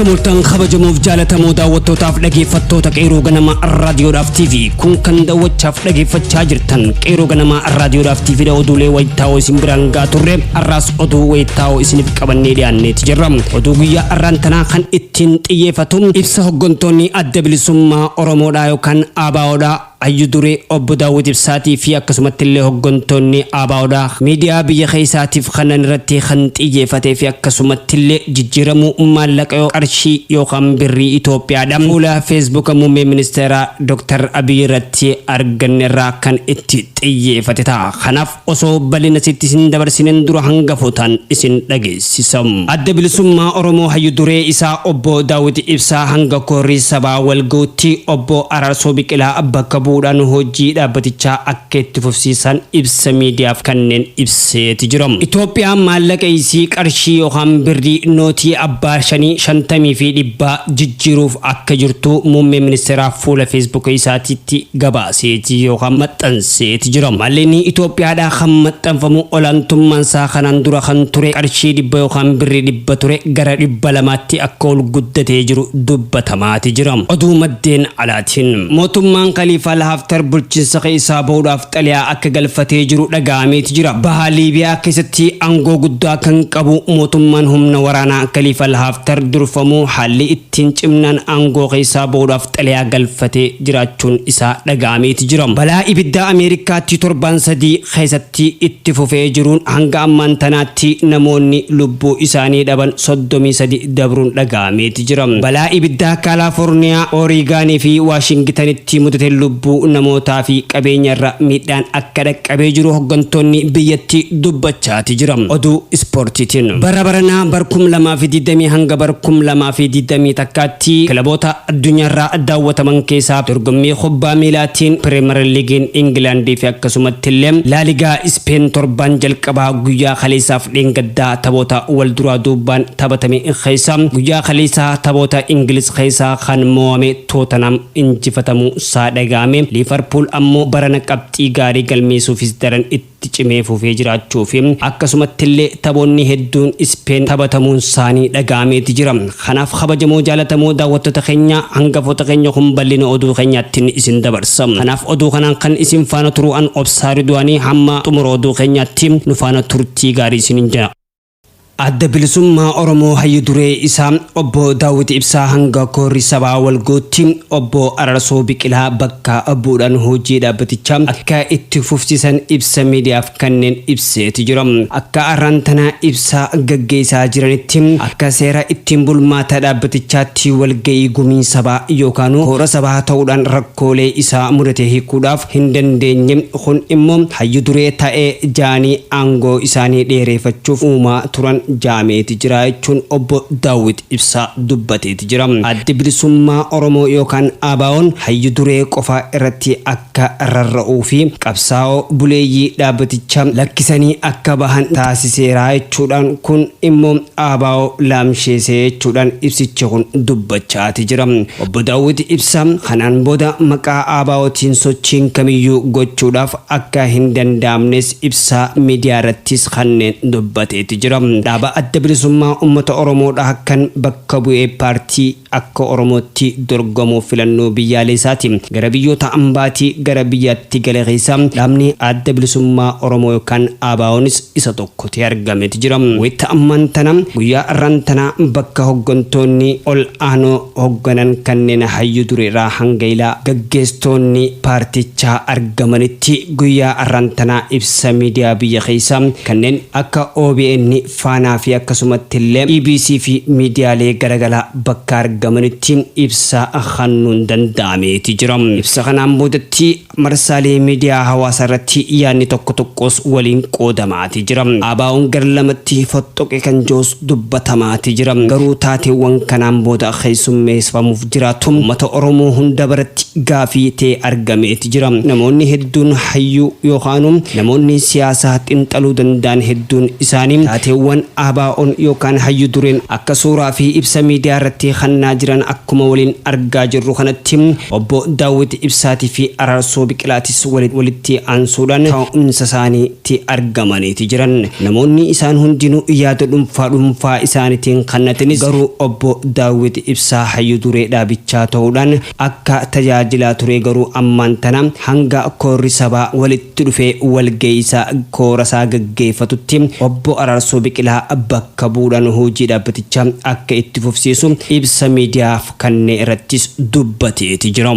Akka mul'atan kabajamuuf jaalatamoo daawwattootaaf dhaggeeffattoota Qeerroo Ganamaa Raadiyoodhaaf TV kun kan daawwachaaf dhaggeeffachaa jirtan Qeerroo Ganamaa Raadiyoodhaaf TV dha. Oduulee wayitaawoo isin biraan gahaa turre, har'aas oduu wayitaawoo isiniif qabannee dhiyaanneeti jirra. Oduu guyyaa har'aan tanaa kan ittiin xiyyeeffatu ibsa hooggantoonni Adda Bilisummaa Oromoodhaa yookaan ABOdhaa Hayyu Duree Obbo Daawwit Ibsaatii fi akkasumatti illee hooggantoonni ABOdhaa miidiyaa biyya keessaatiif kanan irratti kan xiyyeeffatee fi akkasumatti illee jijjiiramuu maallaqa qarshii yookaan birrii Itoophiyaadha. Fuula Feesbuuka muummee ministeeraa Dr. Abiy irratti arganne irraa kan itti xiyyeeffate ta'a. Kanaaf osoo bal'ina sitti isin dabarsineen dura hangafootaan isin dhageessisa. Adda Bilisummaa Oromoo Hayyu Duree isaa Obbo Daawwit Ibsaa hanga koorrii sabaa walga'utti Obbo Araarsoo Biqilaa bakka bu'uudhaan hojii dhaabbatichaa akka itti fufsiisan ibsa miidiyaaf kanneen ibseeti jira. Itoophiyaan maallaqa isii qarshii yookaan birrii nootii abbaa 5, 50 fi 100 jijjiiruuf akka jirtu muummee ministeeraa fuula Feesbuuka isaatiitti gabaaseeti yookaan maxxanseeti jira. Maallaqni Itoophiyaadhaa kan maxxanfamu olaantummaan isaa kanaan dura kan ture qarshii 100 yookaan birrii 100 ture gara 200tti akka ol guddatee jiru dubbatamaati jira. Oduu maddeen alaatiin mootummaan Khaliifaa Haftar bulchiinsa keessaa bahuudhaaf xaliyaa akka galfatee jiru dhaga'ameeti jira. Baha Liibiyaa keessatti aangoo guddaa kan qabu mootummaan humna waraanaa Khaliifaa Haftar durfamuu haalli ittiin cimnaan aangoo keessaa bahuudhaaf xaliyaa galfatee jiraachuun isaa dhaga'ameeti jira. Balaa ibiddaa Ameerikaatti torban 3 keessatti itti fufee jiruun hanga ammaan tanaatti namoonni lubbuu isaanii dhaban 33 dabruun dhaga'ameeti jira. Balaa ibiddaa Kaalifoorniyaa, Oorigaanii fi Waashingitanitti mudate lubbuu namootaa fi qabeenya irra miidhaan akka dhaqqabee jiru hooggantoonni biyyattii dubbachaati jira. Oduu ispoortiitiin bara baranaa bar 2020 hanga bar 2021tti kilaboota addunyaarraa daawwataman keessaa dorgommii kubbaa miilaatiin Piriimer Liigiin Ingilaandii fi akkasumatti illee Laaligaa Ispeen torban jalqabaa guyyaa kaleessaaf dheengaddaa taphoota wal duraa duubaan taphatame keessa guyyaa kaleessaa taphoota Ingiliz keessaa kan mo'ame Tootanam injifatamuu isaa dhaga'ame. Liivarpuul ammoo barana qabxii gaarii galmeessuufis daran itti cimee fufee jiraachuu fi akkasumatti illee taphoonni hedduun Ispeen taphatamuun isaanii dhaga'ameeti jira. Kanaaf kabajamoo jaalatamoo daawwattoota keenya, hangafoota keenya, kun bal'ina oduu keenyaatti isin dabarsa. Kanaaf oduu kanaan kan isin faana turu an Obsaa Ridwaanii, hamma xumura oduu keenyaatti nu faana turtii gaarii isiniin jira. Adda Bilisummaa Oromoo Hayyu Duree isaa Obbo Daawwit Ibsaa hanga koorri sabaa walga'utti Obbo Araarsoo Biqilaa bakka bu'uudhaan hojii dhaabbatichaa akka itti fufsiisan ibsa miidiyaaf kanneen ibseeti jira. Akka arraan tanaa ibsa gaggeessaa jiranitti, akka seera ittiin bulmaata dhaabbatichaatti walga'ii gumii sabaa yookaan koora sabaa ta'uudhaan rakkoolee isaa mudate hiikuudhaaf hin dandeenye. Kun immoo hayyu duree ta'ee jaanii aangoo isaanii dheereeffachuuf uumaa turan jaameeti jira jechuun Obbo Daawwit Ibsaa dubbateeti jira. Addi Bilisummaa Oromoo yookaan ABO'n hayyu duree qofa irratti akka rarra'uu fi qabsaa'oo buleeyyii dhaabbaticha lakkisanii akka bahan taasiseera jechuudhaan, kun immoo ABO laamsheessee jechuudhaan ibsichi kun dubbachaati jira. Obbo Daawwit Ibsaa kanaan booda maqaa ABOtiin sochiin kamiyyuu gochuudhaaf akka hin danda'amnes ibsaa miidiyaa irrattis kanneen dubbateeti jira. Dhaaba Adda Bilisummaa Uummata Oromoodhaa kan bakka bu'ee paartii akka Oromootti dorgomuuf filannoo biyyaalessaati gara biyyoota ambaatii gara biyyaatti gale keessa dhaabni Adda Bilisummaa Oromoo yookaan ABOnis isa tokko ta'ee argameeti jira. Wayita ammaan tana guyyaa har'aan tana bakka hooggantoonni ol aanoo hoogganan kanneen hayyu dureerraa hanga ilaa gaggeessitoonni paartichaa argamanitti guyyaa har'aan tanaa ibsa miidiyaa biyya keessaa kanneen akka OBN, Faanaa fi akkasumatti illee EBC fi miidiyaalee garaagaraa bakka argamanitti ibsa kennuun danda'ameeti jira. Ibsa kanaan boodatti marsaalee miidiyaa hawaasaa irratti yaadni tokko tokkos waliin qoodamaati jira. ABO'n gara lamatti fottoqe kan jirus dubbatamaati jira. Garuu taateewwan kanaan booda keessummeeffamuuf jiraatu uummata Oromoo hunda biratti gaafii ta'e argameeti jira. Namoonni hedduun hayyuu yookaan namoonni siyaasaa xiinxaluu danda'an hedduun isaanii taateewwan ABO'n yookaan hayyu dureen akka suuraa fi ibsa miidiyaa irratti kennaa kennaa jiran akkuma waliin argaa jirru kanatti obbo Daawit Ibsaatii fi Araarsoo Biqilaatis walitti aansuudhaan taa'umsa isaaniitti argamaniiti jiran. Namoonni isaan hundinuu yaada dhuunfaa dhuunfaa isaaniitiin kannatinis garuu obbo Daawit Ibsaa hayyu duree dhaabichaa ta'uudhaan akka tajaajilaa ture garuu ammaan tana hanga koorri sabaa walitti dhufee walga'iisa koorasaa gaggeeffatutti obbo Araarsoo Biqilaa bakka bu'uudhaan hojii dhaabbatichaa akka itti fufsiisu ibsa miidiyaaf kanneen irrattis dubbateeti jira.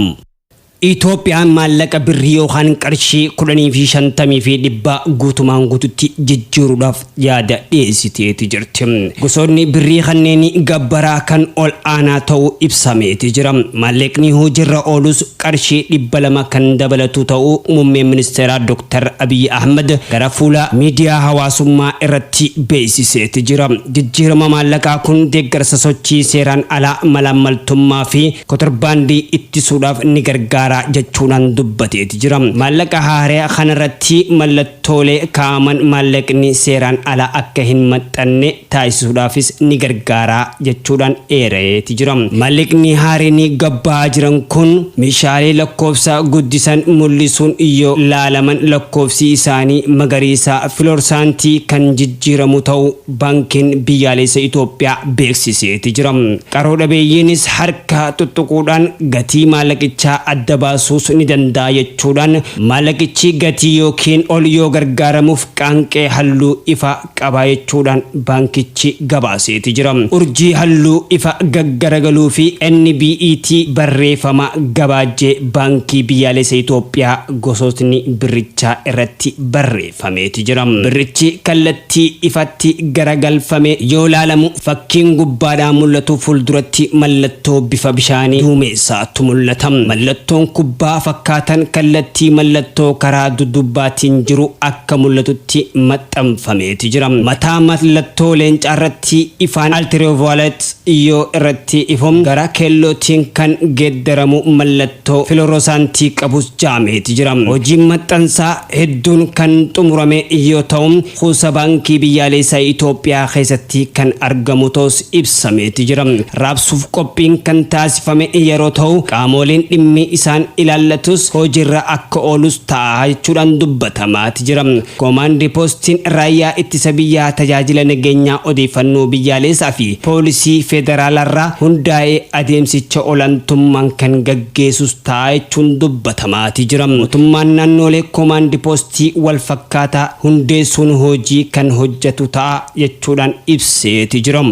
Itoophiyaan maallaqa birrii yookaan qarshii 10 fi 50 fi 100 guutumaan guututti jijjiiruudhaaf yaada dhiyeessiteeti jirti. Gosoonni birrii kanneen gabbaraa kan ol aanaa ta'uu ibsameeti jira. Maallaqni hojiirra oolus qarshii 200 kan dabalatu ta'uu muummeen ministeeraa Dr. Abiy Ahmed gara fuula miidiyaa hawaasummaa irratti beeksiseeti jira. Jijjiirama maallaqaa kun deeggarsa sochii seeraan alaa, malaammaltummaa fi kotorbaandii ittisuudhaaf ni gargaara jechuudhaan dubbateeti jira. Maallaqa haaraa kanarratti mallattoolee kaa'aman maallaqni seeraan alaa akka hin maxxanne taasisuudhaafis ni gargaara jechuudhaan eereeti jira. Maallaqni haareen gabbaa jiran kun meeshaalee lakkoofsa guddisan mul'isuun yoo laalaman lakkoofsi isaanii magariisa filorsaantii kan jijjiiramu ta'uu Baankiin Biyyaalessa Itoophiyaa beeksiseeti jira. Qaroo dhabeeyyiinis harka tuttuquudhaan gatii maallaqichaa adda baasuus ni danda'a jechuudhaan maallaqichi gatii yookiin ol yoo gargaaramuuf qaanqee halluu ifa qaba jechuudhaan baankichi gabaaseeti jira. Urjii halluu ifa gaggaragaluu fi NBET barreeffama gabaajee Baankii Biyyaalessa Itoophiyaa gosootni birrichaa irratti barreeffameeti jira. Birrichi kallattii ifatti garagalfame yoo laalamu fakkiin gubbaadhaan mul'atu fuulduratti mallattoo bifa bishaanii duumessaatu mul'ata. Mallattoon kubbaa fakkaatan kallattii mallattoo karaa duddubbaatiin jiru akka mul'atutti maxxanfameeti jira. Mataa mallattoo leencaa irratti ifaan ultraviolet yoo irratti ifuun gara keellootiin kan geeddaramu mallattoo filoroosaantii qabus jaameeti jira. Hojiin maxxansaa hedduun kan xumurame yoo ta'u, kuusa Baankii Biyyaalessaa Itoophiyaa keessatti kan argamu ta'us ibsameeti jira. Raabsuuf qophiin kan taasifame yeroo ta'u, qaamoleen dhimmi isaan ilaallatus hojiirra akka oolus ta'a jechuudhaan dubbatamaati jira. Koomaandii poostiin raayyaa ittisa biyyaa, tajaajila nageenyaa odeeffannoo biyyaalessaa fi poolisii federaalarraa hundaa'ee adeemsicha olaantummaan kan gaggeessus ta'a jechuun dubbatamaati jira. Mootummaan naannoolee koomaandii poostii wal fakkaataa hundeessuun hojii kan hojjetu ta'a jechuudhaan ibseeti jira.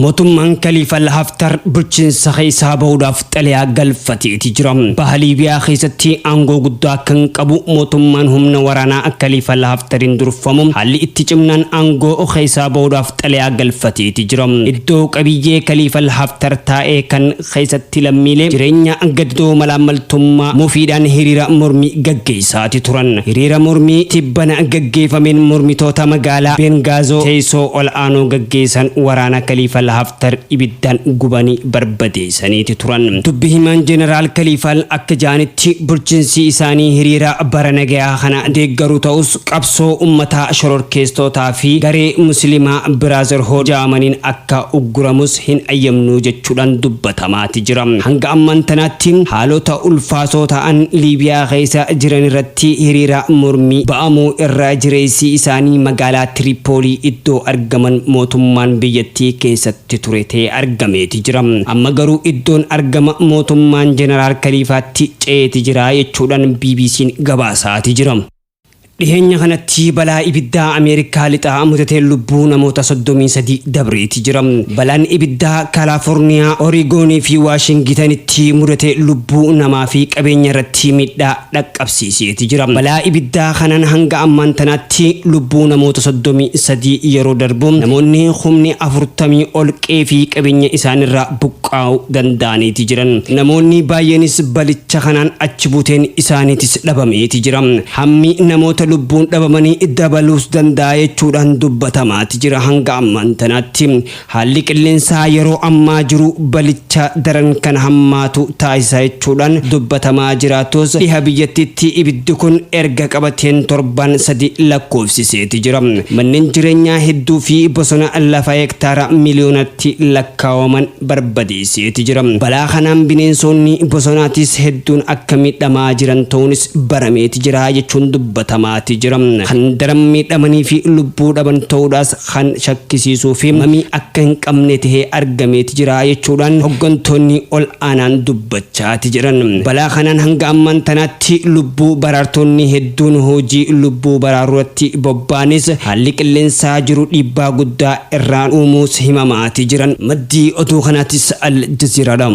Mootummaan Kaliifal Haftar bulchiinsa keessaa bahuudhaaf xalayaa galfateeti jira. Baha Liibiyaa keessatti aangoo guddaa kan qabu mootummaan humna waraanaa Kaliifal Haftariin durfamu haalli itti cimnaan aangoo keessaa bahuudhaaf xalayaa galfateeti jira. Iddoo qabiyyee Kaliifal Haftar taa'ee kan keessatti lammiilee jireenya gadadoo, malaammaltummaa mufiidhaan hiriira mormii gaggeessaati turan. Hiriira mormii tibbana gaggeeffameen mormitoota magaalaa Bengaazoo teessoo ol aanoo gaggeessan waraana Kaliifal Haftar ibiddaan gubanii barbadeessaniiti turan. Dubbi himaan Jeneraal Kaliifal akka jaanitti, bulchiinsi isaanii hiriira bara nagayaa kana deeggaru ta'us, qabsoo ummataa shororkeessitootaa fi garee Musliimaa Brotherhood jaamaniin akka ugguramus hin ayyamnu jechuudhaan dubbatamaati jira. Hanga ammaan tanaatti haalota ulfaatoo ta'an Liibiyaa keessa jiran irratti hiriira mormii ba'amuu irra jireessi isaanii magaalaa Tiripoolii iddoo argaman mootummaan biyyattii keessatti ture ta'ee argameeti jira. Amma garuu iddoon argama mootummaan Jeneraal Kaliifaatti ce'eeti jira jechuudhaan BBC'n gabaasaati jira. Dhiheenya kanatti balaa ibiddaa Ameerikaa lixaa mudatee lubbuu namoota 33 dabreeti jira. Balaan ibiddaa Kaalifoorniyaa, Oreegoonii fi Waashingitanitti mudate lubbuu namaa fi qabeenya irratti miidhaa dhaqqabsiiseeti jira. Balaa ibiddaa kanaan hanga ammaan tanaatti lubbuu namoota 33 yeroo darbu, namoonni humni 40 ol qe'ee fi qabeenya isaanirraa buqqaa'uu danda'aniiti jiran. Namoonni baay'eenis balicha kanaan achi buuteen isaaniitis dhabameeti jira. Hammi namoota lubbuun dhabamanii dabaluus danda'a jechuudhaan dubbatamaati jira hanga ammaan tanaatti. Haalli qilleensaa yeroo ammaa jiru balicha daran kan hammaatu taasisa jechuudhaan dubbatamaa jiraatus, dhiha biyyattiitti ibiddi kun erga qabateen torban 3 lakkoofsiseeti jira. Manneen jireenyaa hedduu fi bosona lafa hektaara miliyoonatti lakkaawaman barbadeesseeti jira. Balaa kanaan bineensonni bosonaatis hedduun akka miidhamaa jiran ta'uunis barameeti jira jechuun dubbatamaati jira. Kan daran miidhamanii fi lubbuu dhaban ta'uudhaas kan shakkisiisuu fi mamii akka hin qabne tahee argameeti jira jechuudhaan hoggantoonni ol aanaan dubbachaati jiran. Balaa kanaan hanga ammaan tanaatti lubbuu baraartonni hedduun hojii lubbuu baraaruuratti bobba'anis, haalli qilleensaa jiru dhiibbaa guddaa irraan uumuus himamaati jiran. Maddii oduu kanaatis Al Jazeeraadha.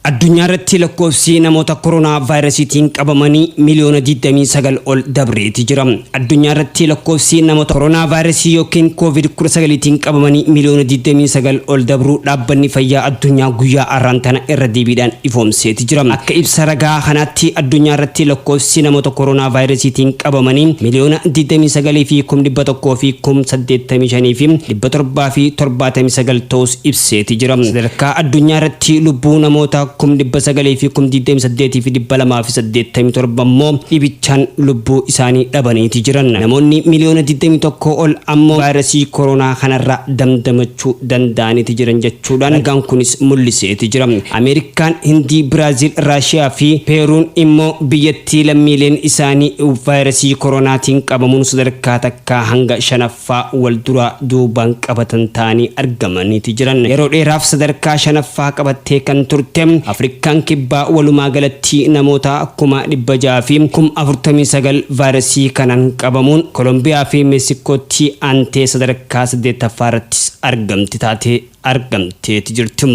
Addunyaa irratti lakkoofsi namoota koronaa vaayirasiitiin qabamanii miliyoona 29 ol dabreeti jira. Addunyaa irratti lakkoofsi namoota koronaa vaayirasii yookiin COVID-19tiin qabamanii miliyoona 29 ol dabruu Dhaabbanni Fayyaa Addunyaa guyyaa har'aan tana irra deebiidhaan ifoomseeti jira. Akka ibsa ragaa kanaatti, addunyaa irratti lakkoofsi namoota koronaa vaayirasiitiin qabamanii miliyoona 29 fi 100,000 fi 85,000 fi 779 ta'us ibseeti jira. Sadarkaa addunyaa irratti lubbuu namoota 900,000 fi 28,287 immoo dhibichaan lubbuu isaanii dhabaniiti jiran. Namoonni miliyoona 21 ol ammoo vaayirasii koronaa kanarraa damdamachuu danda'aniiti jiran jechuudhaan ragaan kunis mul'iseeti jira. Ameerikaan, Hindii, Biraaziil, Raashiyaa fi Peeruun immoo biyyattii lammiileen isaanii vaayirasii koronaatiin qabamuun sadarkaa takkaa hanga shanaffaa wal duraa duubaan qabatan ta'anii argamaniiti jiran. Yeroo dheeraaf sadarkaa shanaffaa qabattee kan turte Afrikaan Kibbaa walumaa galatti namoota 649,000 vaayirasii kanaan qabamuun Kolombiyaa fi Meeksikootti aantee sadarkaa saddeettaffaa irrattis argamti taatee argamteeti jirti.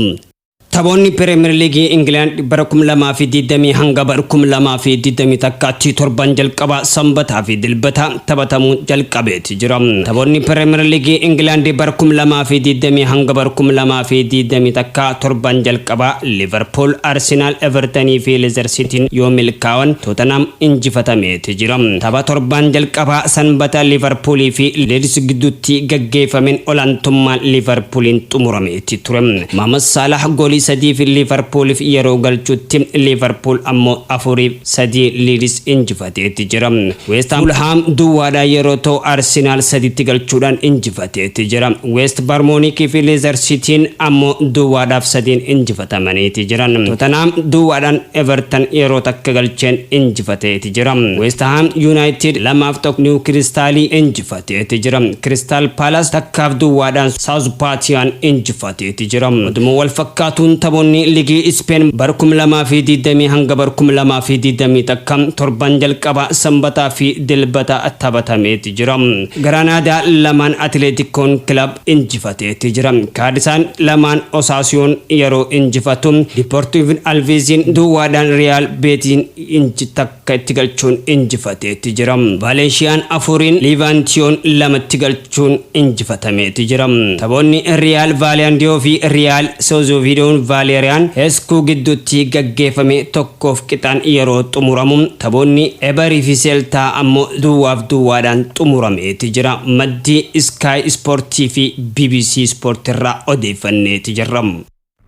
Taphoonni Pirimeer Liigii Ingilaand bara 2020 hanga bara 2021tti torban jalqabaa Sanbataa fi Dilbata taphatamuu jalqabeeti jira. Taphoonni Pirimeer Liigii Ingilaand bara 2020 hanga bara 2021 torban jalqabaa Liverpool, Arsenaal, Evertonii fi Leicester Cityin yoo milkaa'an, Tottenham injifatameeti jira. Tapha torban jalqabaa Sanbata Liverpoolii fi Leeds gidduutti gaggeeffameen olaantummaan Liverpooliin xumurameeti ture. Mohamed Salah goolii sadii fi Liverpooliif yeroo galchutti, Liverpool ammoo 4-3 Leeds injifateeti jira. West Ham Fulham duwwaadhaan yeroo ta'u, Arsenaal saditti galchuudhaan injifateeti jira. West Bromwich fi Leicester Cityin ammoo 0-3 injifatamaniiti jiran. Tottenham duwwaadhaan Everton yeroo takka galcheen injifateeti jira. West Ham United 2-1 Newcastle injifateeti jira. Crystal Palace 1-0 Southampton injifateeti jira. Oduma wal fakkaatuun taphoonni liigii Ispeen bara 2020 hanga bara 2021 torban jalqabaa Sanbataa fi Dilbata taphatameeti jira. Garaanaadaa 2n Atileetikoon Kilab injifateeti jira. Kaadisaan 2n Osaasiyoon yeroo injifatu, Dipoortiiv Alveeziin duwwaadhaan Riyaal Beetiin inji takka itti galchuun injifateeti jira. Vaalenshiyaan 4n Liivaantiyoon lamatti galchuun injifatameeti jira. Taphoonni Riyaal Vaaliyaandiyoo fi Riyaal Soozoviidoon Vaaleeriyaan Heskuu gidduutti gaggeeffame tokkoof qixaan yeroo xumuramu, taphoonni Ebarii fi Seeltaa ammoo 0-0dhaan xumurameeti jira. Maddii Sky Ispoortii fi BBC Ispoortii irraa odeeffanneeti jirra.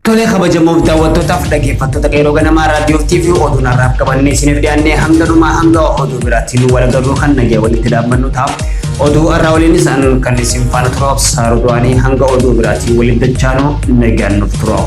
Tolee, kabajamoof daawwattootaaf dhaggeeffattoota Qeerroo Ganamaa Raadiyoo TV, oduun har'aaf qabannee isiniif dhiyaannee hanga dhumaa, hanga oduu biraatti nu wal agarru kan nagaya walitti dhaabbannu ta'a. Oduu har'aa waliin isaan kan isin faana tura Obsaa Ruduwaanii, hanga oduu biraatiin waliin dachaanuu nagaan nuuf tura.